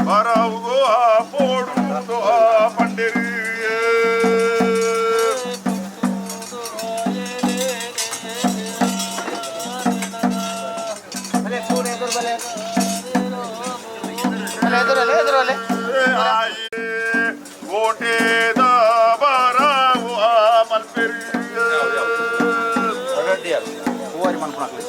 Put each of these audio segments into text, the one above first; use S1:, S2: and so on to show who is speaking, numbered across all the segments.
S1: ಬರವುಗೋ ಪೋಡುವುದೋ ಪಂಡಿರು. ಕೋಟೆದ ಬರವು ಮಲ್ಪೆರು.
S2: ಪೂವಾರಿ ಮನ್ಪುನಕ್ಲು.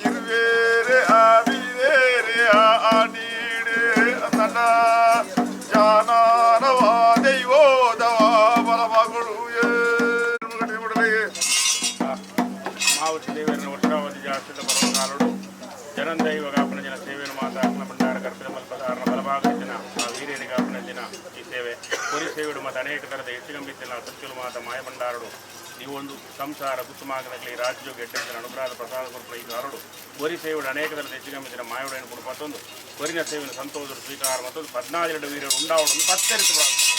S1: ಇರುವೇರೆ ಆವಿರೇರೆ ಆನೀಡೆ ತನ್ನ ಜಾನವ ದೈವೋದವ ಬಲಮಗಳು.
S3: ಮಾವುತಿ ದೇವರನ್ನು ವರ್ಷಾವಧಿ ಜಾಸ್ತಿದ ಪರ್ವಕಾಲಡು ಜನಂದೈವ ಗಾಪನ ಜನ ಸೇವೆಯನ್ನು ಮಾತಾಕ್ನ ಭಂಡಾರ ಕರ್ಪಿದ ಮಲ್ಪದಾರನ ಬಲಭಾಗ ಜನ ಆ ವೀರ್ಯನ ಗಾಪನ ಜನ ಈ ಸೇವೆ ಕೊರಿ ಸೇವೆಡು ಮತ್ತು ಅನೇಕ ಥರದ ಹೆಚ್ಚುಗಂಬಿತ್ತಿನ ಸತ್ಯಲು ಮಾತ ಮಾಯಭಂಡಾರಡು. ಈ ಒಂದು ಸಂಸಾರ ಗುತ್ತಮಾಗನಗಲಿ ರಾಜ್ಯ ಗೆಡ್ಡೆಂದಿನ ಅನುಗ್ರಹದ ಪ್ರಸಾದ ಕೊರ್ಪುನ ಈ ಕಾರಡು ಒರಿ ಸೇವೆಡು ಅನೇಕ ಥರದ ಹೆಚ್ಚುಗಂಬಿತ್ತಿನ ಮಾಯುಡೇನು ಪುಡು ಮತ್ತೊಂದು ಕೊರಿನ ಸೇವೆಯನ್ನು ಸಂತೋಷರು ಸ್ವೀಕಾರ ಮತ್ತೊಂದು 14 ವೀರ್ಯರು ಉಂಡಾವಡನ್ನು ಪತ್ತೆರಿತು ಪ್ರಾರ್ಥನೆ.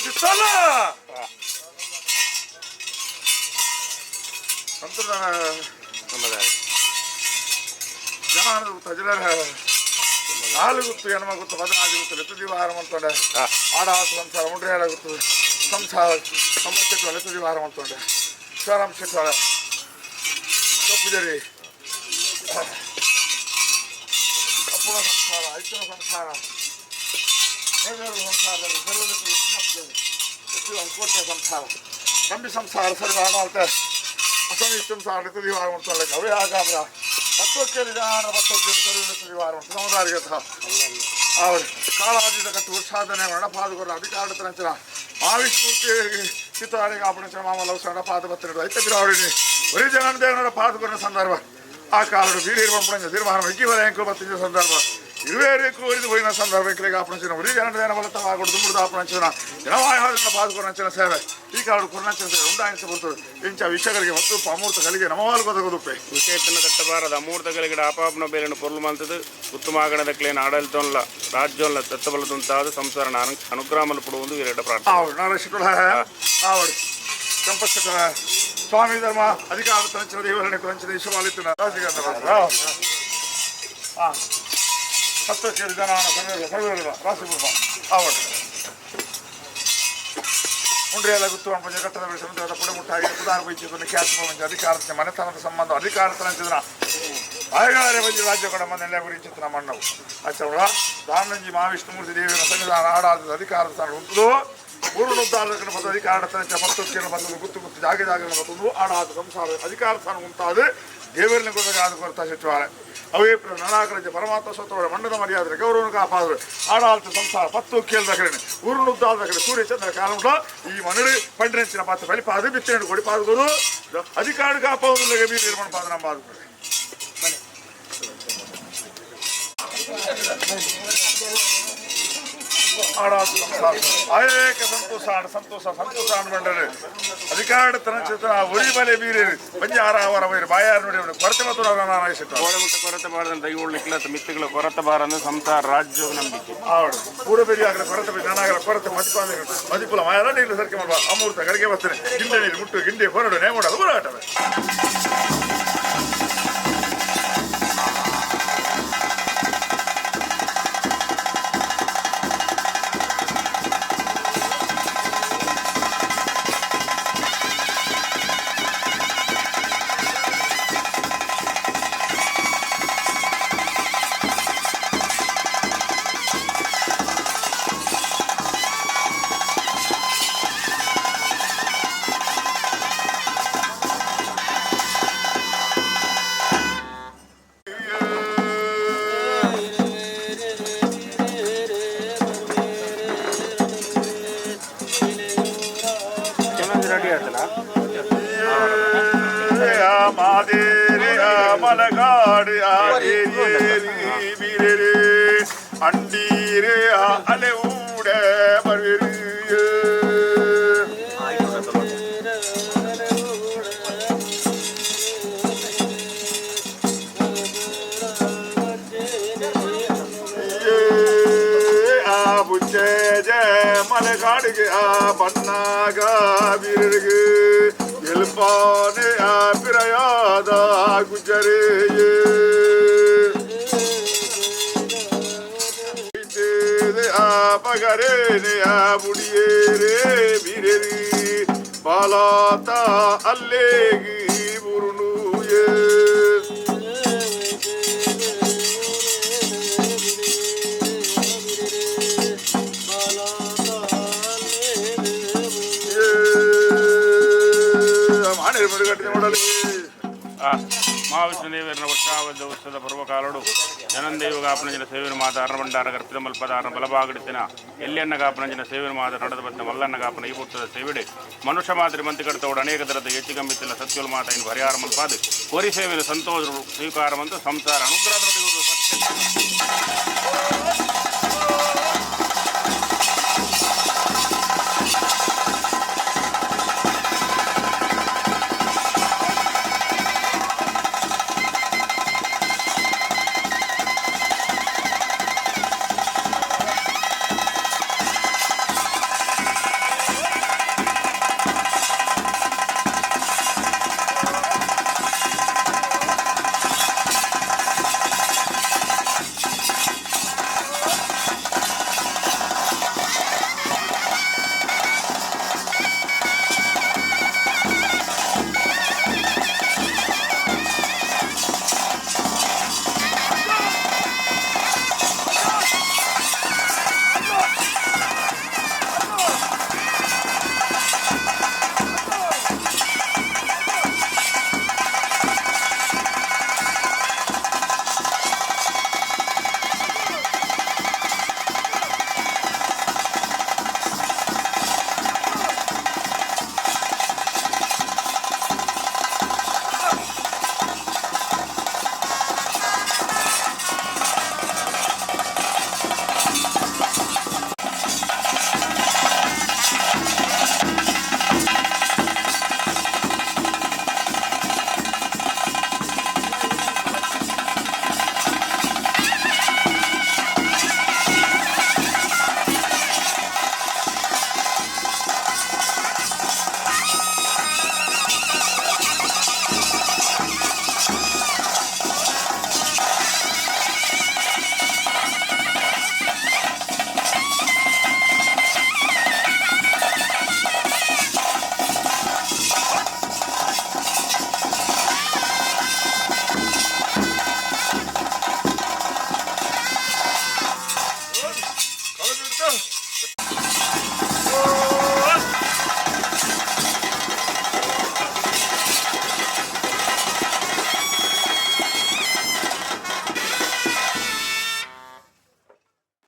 S1: ಚಿತ್ತಲ್ಲ ಸಂತದ ಜನ ತಜರ ನಾಲು ಗುತ್ತು ಎನ್ಮ ಗುತ್ತು 14 ಗುತ್ತು ಲೆತ್ತು ದಿವಾರ ಮಂತೊಂಡೆ ಆಡ ಸಂಸಾರ ಮುಂಡ್ರೇಳ ಗುತ್ತು ಸಂಸಾರ ಸಂಪತ್ತು ಲೆತ್ತು ದಿವಾರ ಮಂತೊಂಡೆ ಶಿವರಾಮ ಶೆಟ್ವಾಳ ಪೂಜಾರಿ ಅಪ್ಪನ ಸಂಸಾರ ಐತನ ಸಂಸಾರ ಸಂಸಾರ ಸಂಸಾರ ಕಂಬಿ ಸಂಸಾರ ಸರ್ವ ಆಡಾಳ್ತೆ ಅಸಮಿ ಸಂಸಾರ ಲೆತ್ತು ದಿವಾರ ಮಂತೊಂಡೆ ಅವೇ ಆಗಾಬ್ರ ಪತ್ತೊಕ್ಕೇರಿ ಜನ ಪತ್ತೊಕ್ಕೇರಿ ಸರ್ವ ಲೆತ್ತು ದಿವಾರ ಮಂತು ಸಮುದಾಯ ಅವರು ಕಾಲಾತೀತ ಕಟ್ಟು ವರ್ಷಾಧನೆ ಪಾದಗೊರ ಅಧಿಕಾರ ಮಹಾವಿಷ್ಣುಮೂರ್ತಿ ಚಿತ್ತಾರಿಗೆ ಆಪಣಿಸಿದ ಮಾಮಲ ಪಾದ ಬತ್ತಿರಡು ಐತ ಬಿರಾವಳಿನಿ ಒರಿ ಜನ ದೇವನ ಪಾದಗೊರ ಸಂದರ್ಭ ಆ ಕಾಲಡು ಬೀರಿ పంపడం తీర్మానం ఎక్కి ఎంకు బతించిన సందర్భ ఇరువేరు ఒరిది పోయిన సందర్భం ఇక్కడికి ఆపణించిన ఒరి జన దేన వల్ల తాగుడు దుమ్ముడు ఆపణించిన జనవాహారణ పాదుకొనంచిన సేవ ఈ కాడు కొరణించిన సేవ ఉండాయించబడుతుంది ఇంచ ವಿಷಯಗಳಿಗೆ ಮತ್ತು ಅಮೂರ್ತ కలిగే ನಮವಾಲು ಕೊದಗುದುಪ್ಪೆ
S3: ವಿಷಯತನ ತಟ್ಟಬಾರದ ಅಮೂರ್ತಗಳಿಗೆ ಆಪಾಪನ ಬೇಲಿನ ಪೊರ್ಲು ಮಂತದು ಉತ್ತಮಾಗಣದಕ್ಲೇನ ಆಡಳಿತಂಲ ರಾಜ್ಯೋನ್ಲ ದತ್ತಬಲದಂತಾದ ಸಂಸಾರ ಅನುಗ್ರಹಮಲು ಪಡುವುದು ಇರಡ ಪ್ರಾರ್ಥನೆ.
S1: ಆವಡು ನಾರಾಯಣ ಆವಡು ಚಂಪಶೆಟ್ಟ ಸ್ವಾಮಿ ಧರ್ಮ ಅಧಿಕಾರ ತಂಚಿನ ದೇವರನ್ನು ಕೊಂಚಿನ ವಿಶ್ವಮಾಲಿತನ ಸತ್ವಕ್ಕೆ ಜನ ರಾಶಿ ಆವಡು ಉಂಡ್ರಿಯಲ್ಲ ಗುತ್ತು ಪೂಜೆ ಕಟ್ಟದ ಬಳಿ ಸಮುದ್ರದ ಪುಡಿ ಮುಟ್ಟಾಗಿ ಉದಾರ ಬೈಚಿದ್ದು ಖ್ಯಾತ ಅಧಿಕಾರಕ್ಕೆ ಮನೆತನದ ಸಂಬಂಧ ಅಧಿಕಾರ ತಂಚಿದ ಆಯಗಾರೆ ಬಂದು ರಾಜ್ಯ ಕೂಡ ಮನೆಲ್ಲ ಗುರಿಂಚಿತ್ತು ನಮ್ಮ ಅಣ್ಣವು ಅಚ್ಚವಳ ದಾಮನಂಜಿ ಮಹಾವಿಷ್ಣುಮೂರ್ತಿ ದೇವಿನ ಸನ್ನಿಧಾನ ಆಡಾದ ಅಧಿಕಾರದ ಸ್ಥಾನ ಉಂಟು ಊರುನುದ್ದಾರಕನ ಬಂದು ಅಧಿಕಾರ ತಂಚ ಪತ್ತೊಕ್ಕಿನ ಬಂದು ಗುತ್ತು ಗುತ್ತು ಜಾಗೆ ಜಾಗನ ಬಂದು ಆಡಾದ ಸಂಸಾರ ಅಧಿಕಾರ ಸ್ಥಾನ ಉಂಟಾದ ದೇವರನ್ನ ಕೊರಗಾದ ಕೊರತ ಸಚಿವಾರ ಅವೇ ನರಾಕರಜ ಪರಮಾತ್ಮ ಸ್ವತಃ ಮಂಡದ ಮರ್ಯಾದೆ ಗೌರವನು ಕಾಪಾದರು ಆಡಾಳ್ತ ಸಂಸಾರ ಪತ್ತು ಕೇಳಿದ ಕಡೆ ಊರುನುದ್ದಾದ ಕಡೆ ಸೂರ್ಯ ಚಂದ್ರ ಕಾಲ ಈ ಮನಡು ಪಂಡಿನ ಪಾತ್ರ ಬಲಿಪಾದ ಬಿತ್ತನೆ ಕೊಡಿ ಪಾದಗಳು ಅಧಿಕಾರ ಕಾಪಾವುದಿಲ್ಲ ಬೀರಿ ನಿರ್ಮಾಣ ಪಾದ ನಮ್ಮ ಪಾದ ಅನೇಕ ಸಂತೋಷ ಸಂತೋಷ ಸಂತೋಷ ಅನ್ಕೊಂಡ್ರೆ ಅಧಿಕಾರ ತನಚಿತ ಉರಿ ಬಲೆ ಬೀರಿ ಪಂಜಾರ ಅವರ ವೈರು ಬಾಯಾರು ನೋಡಿ ಕೊರತೆ ಮತ್ತು ನಾರಾಯಣ
S3: ಕೋಡೆ ಕೊರತೆ ಬಾರದಂತ ದೈವಳಿಕ್ಲ ಮಿತ್ತುಗಳ ಕೊರತೆ ಬಾರಂದು ಸಂಸಾರ ರಾಜ್ಯ ನಂಬಿಕೆ.
S1: ಆವಡು ಪೂರ್ವ ಬೆರಿಯಾಗಲ ಕೊರತೆ ನಾನಾಗಲ ಕೊರತೆ ಮದಿಪ ಮದಿಪುಲ ಮಾಯರ ನೀರು ಸರಿಕೆ ಮಾಡುವ ಅಮೂರ್ತ ಗಡಿಗೆ ಬರ್ತಾನೆ ಗಿಂಡೆ ನೀರು ಮುಟ್ಟು ಗಿಂಡೆ ಹೊರಡು ನೇಮೋಡ ಹೋರಾಟವೇ.
S3: ರೆಡಿ ಆಯ್ತಲ್ಲ?
S1: ಅಂಡೀರೆ ಅಲೆ ಊಡೆ ಬರುವಿರಿ. ಆ ಬುಚ್ಚೆ ಜಯ ಮಲೆಗಾಡಿಗೆ ಆ ಬನ್ನಾಗ ವೀರರಿಗೆ ಎಲ್ಪಾನೆ ಆ ಪಿರಯಾದ ಗುಜರೇಯೇ ಆ ಪಗರೇನೆ ಆ ಬುಡಿಯೇರೇ ವೀರರಿ ಬಾಲಾತ ಅಲ್ಲೇಗಿ ಬುರುಣುಯೇ.
S3: ಮಹಾವಿಷ್ಣು ದೇವರನ ವರ್ಷಾವಧ ಉತ್ಸವದ ಪರ್ವಕಾಲಡು ಜನಂದೇವ ಗಾಪನಂಜನ ಸೇವಿನ ಮಾತ ಅರಭಂಡಾರ ಕರ್ಪಿತ ಮಲ್ಪದಾರನ ಬಲಬಾಗಡಿತಿನ ಎಲ್ಲಿಯನ್ನ ಗಾಪನಂಜನ ಸೇವಿನ ಮಾತ ನಡೆದ ಬದ್ದ ಮಲ್ಲನ್ನ ಗಾಪನ ಈ ಪುಟ್ಟದ ಸೇವಿಡೆ ಮನುಷ್ಯ ಮಾದರಿ ಮಂತಿ ಕಡತೋಡು ಅನೇಕ ದರದ ಹೆಚ್ಚು ಗಮ್ಮಿತ್ತಿಲ್ಲ ಸತ್ಯೋಲ್ ಮಾತ ಇನ್ನು ಪರಿಹಾರ ಮಲ್ಪಾದು ಕೋರಿ ಸೇವಿನ ಸಂತೋಷ ಸ್ವೀಕಾರ ಮಂತು ಸಂಸಾರ ಅನುಗ್ರಹದ.